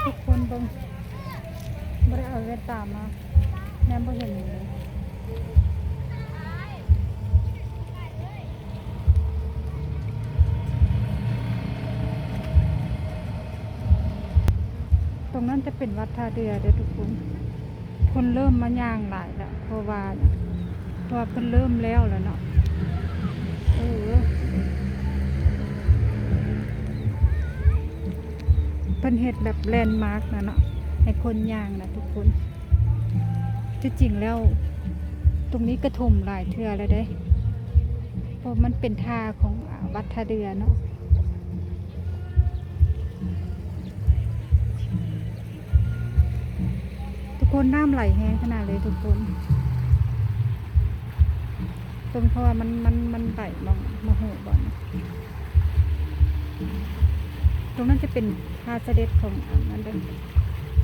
ທຸກຄົນເບິ່ງ ບໍ່ໄດ້ເອົາແວ່ນຕາມາ ແນມບໍ່ເຫັນຫຍັງເລີຍ. ຕົງນັ້ນຈະເປັນວັດທ່າເດື່ອເດີ້ທຸກຄົນ. ຄົນເລີ່ມມາຍ່າງຫຼາຍແລ້ວ ເພາະວ່າ ເພາະວ່າເພິ່ນເລີ່ມແລ້ວແລ້ວເນາະ. ເອີ ເພິ່ນເຮັດແບບແລນມາກນະເນາະ ໃຫ້ຄົນຍ່າງນະທຸກຄົນ. ທີ່ຈິງແລ້ວ ຕົງນີ້ກະຖົມຫຼາຍເທື່ອແລ້ວເດ້ ເພາະມັນເປັນທ່າຂອງ ອາ ວັດທ່າເດື່ອເນາະ. ທຸກຄົນ ນ້ຳໄຫຼແຮງຂະໜາດເລີຍທຸກຄົນ. ເບິ່ງ ເພາະວ່າມັນ ມັນ ມັນໄຫຼໝ່ອງ ມະໂຫບ່ອນ. ຕົງນັ້ນຈະເປັນທ່າສະເດັດຂອງອັນນັ້ນເດີ້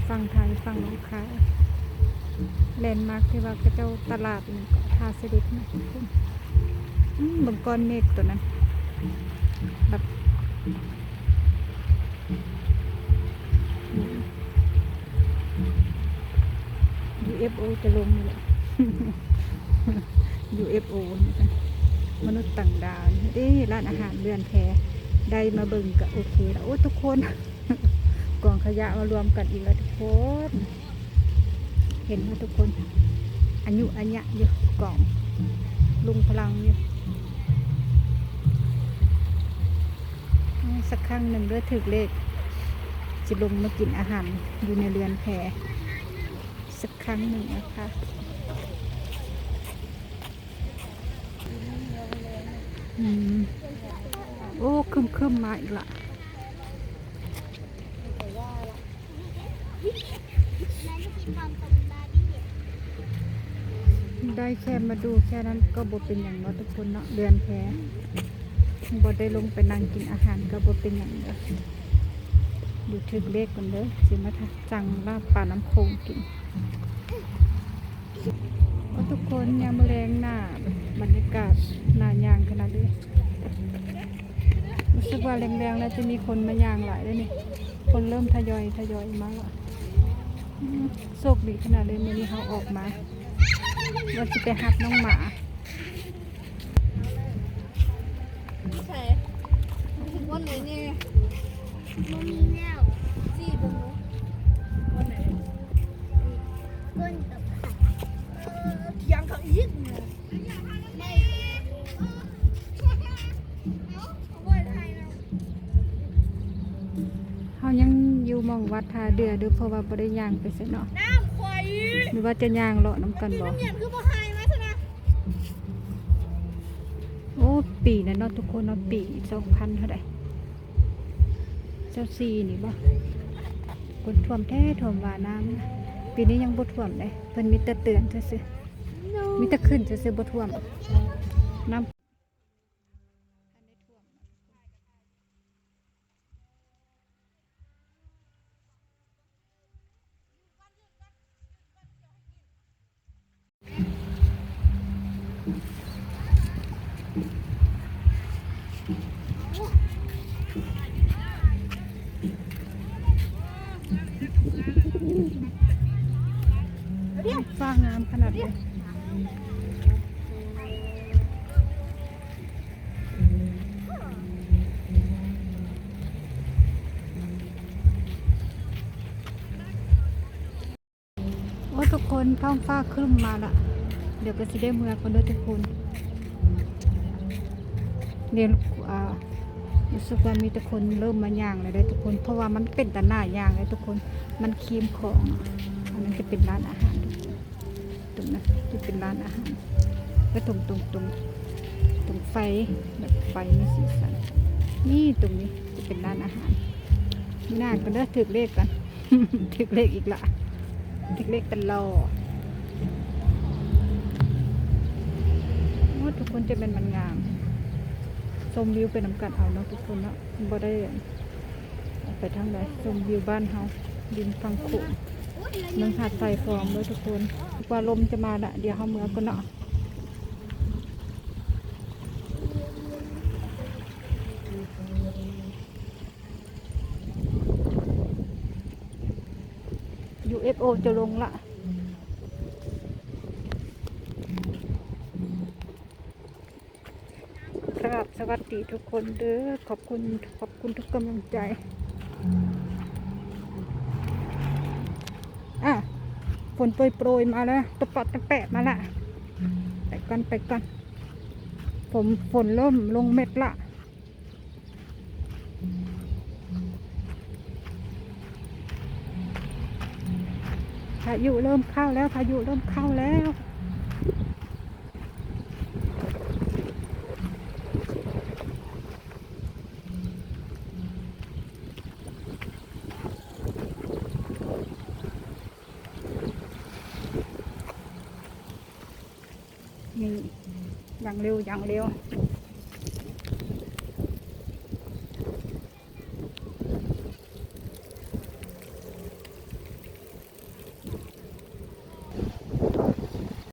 ຝັ່ງໄທ ຝັ່ງໜອງຄາຍ. ແລນມາກທີ່ວ່າເຂົາເຈົ້າຕະຫຼາດ ອີ່ຫຍັງເກາະ ທ່າສະເດັດນະທຸກຄົນ. ອືມ ເບິ່ງກ້ອນເມກໂຕນັ້ນ ແບບ ອືມ ຢູເອັຟໂອຈະລົງນີ້ແຫຼະ ຢູເອັຟໂອ ມະນຸດຕ່າງດາວ. ເດ້ ຮ້ານອາຫານເຮືອນແພ ໄດ້ມາເບິ່ງກະໂອເຄລະ. ໂອ້ ທຸກຄົນ ກອງຂະຫຍະມາລວມກັນອີກແລ້ວທຸກຄົນ ເຫັນບໍ່ທຸກຄົນ? ອາຍຸອາຍະຢູ່ ກອງລຸງພະລັງຢູ່. ອືມ ສັກຄັ້ງໜຶ່ງເດີ້ ຖືກເລກ ຊິລົງມາກິນອາຫານຢູ່ໃນເຮືອນແພ ສັກຄັ້ງໜຶ່ງນະຄະ. ອືມ ໂອ້ ຄຶ້ມໆ ມາອີກລະ. ໄດ້ແຄ່ມາດູແຄ່ນັ້ນກໍບໍ່ເປັນຫຍັງເນາະທຸກຄົນເນາະ ເຮືອນແພ ບໍ່ໄດ້ລົງໄປນັ່ງກິນອາຫານກໍບໍ່ເປັນຫຍັງເດີ້. ດຽວຖືກເລກກ່ອນເດີ້ ຊິມາສັ່ງລາບປານ້ຳໂຂງກິນ. ໂອ້ ທຸກຄົນ ຍາມມື້ແລງໜ້າ ບັນຍາກາດໜ້າຍ່າງຂະໜາດເລີຍ. ຮູ້ສຶກວ່າແລງໆ ແລ້ວຈະມີຄົນມາຍ່າງຫຼາຍເດ້ນີ້ ຄົນເລີ່ມທະຍອຍ ທະຍອຍມາລະ. ອືມ ໂຊກດີຂະໜາດເລີຍ ມື້ນີ້ເຮົາອອກມາ ວ່າຊິໄປຮັບນ້ອງໝາ. ໃສ ບ່ອນໃດແນ່? ບໍ່ມີແລ້ວ ຊີ້ເບິ່ງດູ ບ່ອນໃດ? ກົ້ນກັບຂາ ຖຽງເຂົາອີກ. ເຮົາຍັງຢູ່ໝ່ອງວັດທ່າເດື່ອເດີ້ ເພາະວ່າບໍ່ໄດ້ຍ່າງໄປໃສເນາະ. ນ້ຳຂ້ອຍ ຫຼືວ່າຈະຍ່າງເລາະນຳກັນບໍ່? ນ້ຳຫຍັງຄືບໍ່ຫາຍມາຊັ້ນນະ? ໂອ້ ປີນັ້ນເນາະທຸກຄົນເນາະ ປີສອງພັນເທົ່າໃດ ຊາວສີ່ນີ້ບໍ່? ຝົນຖ້ວມແທ້ຖ້ວມວ່ານ້ຳ ປີນີ້ຍັງບໍ່ຖ້ວມເດ້ ເພິ່ນມີແຕ່ເຕືອນຊື່ໆ ມີແຕ່ຂຶ້ນຊື່ໆ ບໍ່ຖ້ວມ ນ້ຳ ຟ້າງາມຂະໜາດໃດ. ໂອ້ ທຸກຄົນ ທ້ອງຟ້າຄຶ້ມມາລະ ດຽວກໍຊິໄດ້ເມືອກ່ອນເດີ້ທຸກຄົນ. ດຽວ ອ່າ ຮູ້ສຶກວ່າມີແຕ່ຄົນເລີ່ມມາຍ່າງແລ້ວເດ້ທຸກຄົນ ເພາະວ່າມັນເປັນຕາໜ້າຍ່າງເດ້ທຸກຄົນ ມັນຄີມຂອງ. ອັນນັ້ນຈະເປັນຮ້ານອາຫານທຸກຄົນ ຕົງນັ້ນຈະເປັນຮ້ານອາຫານ ແລ້ວຕົງ ຕົງ ຕົງ ຕົງໄຟ ແບບໄຟມີສີສັນ ນີ້ຕົງນີ້ຈະເປັນຮ້ານອາຫານ. ມີໜ້າກ່ອນເດີ້ ຖືກເລກກ່ອນ ຖືກເລກອີກລະ ຖືກເລກຕະຫຼອດ. ໂອ້ ທຸກຄົນ ຈະແມ່ນມັນງາມ ຊົມວິວໄປນຳກັນເອົາເນາະທຸກຄົນເນາະ ບໍ່ໄດ້ ໄປທາງໃດ? ຊົມວິວບ້ານເຮົາ ລິມຝັ່ງໂຂງ ເມືອງຫາດຊາຍຟອງເດີ້ທຸກຄົນ. ວ່າລົມຈະມາລະ ດຽວເຮົາເມືອກ່ອນເນາະ. ຢູເອັຟໂອຈະລົງລະ. ກາບສະຫວັດດີທຸກຄົນເດີ ຂອບຄຸນ ຂອບຄຸນທຸກກຳລັງໃຈ. ອ່າ ຝົນໂປຣຍໆມາແລ້ວ ຕະປະຕະແປະມາລະ. ໄປກ່ອນ ໄປກ່ອນ ຝົນ ຝົນເລີ່ມລົງເມັດລະ. ພາຍຸເລີ່ມເຂົ້າແລ້ວ ພາຍຸເລີ່ມເຂົ້າແລ້ວ. ນີ້ ຢ່າງເລັວ ຢ່າງເລັວ.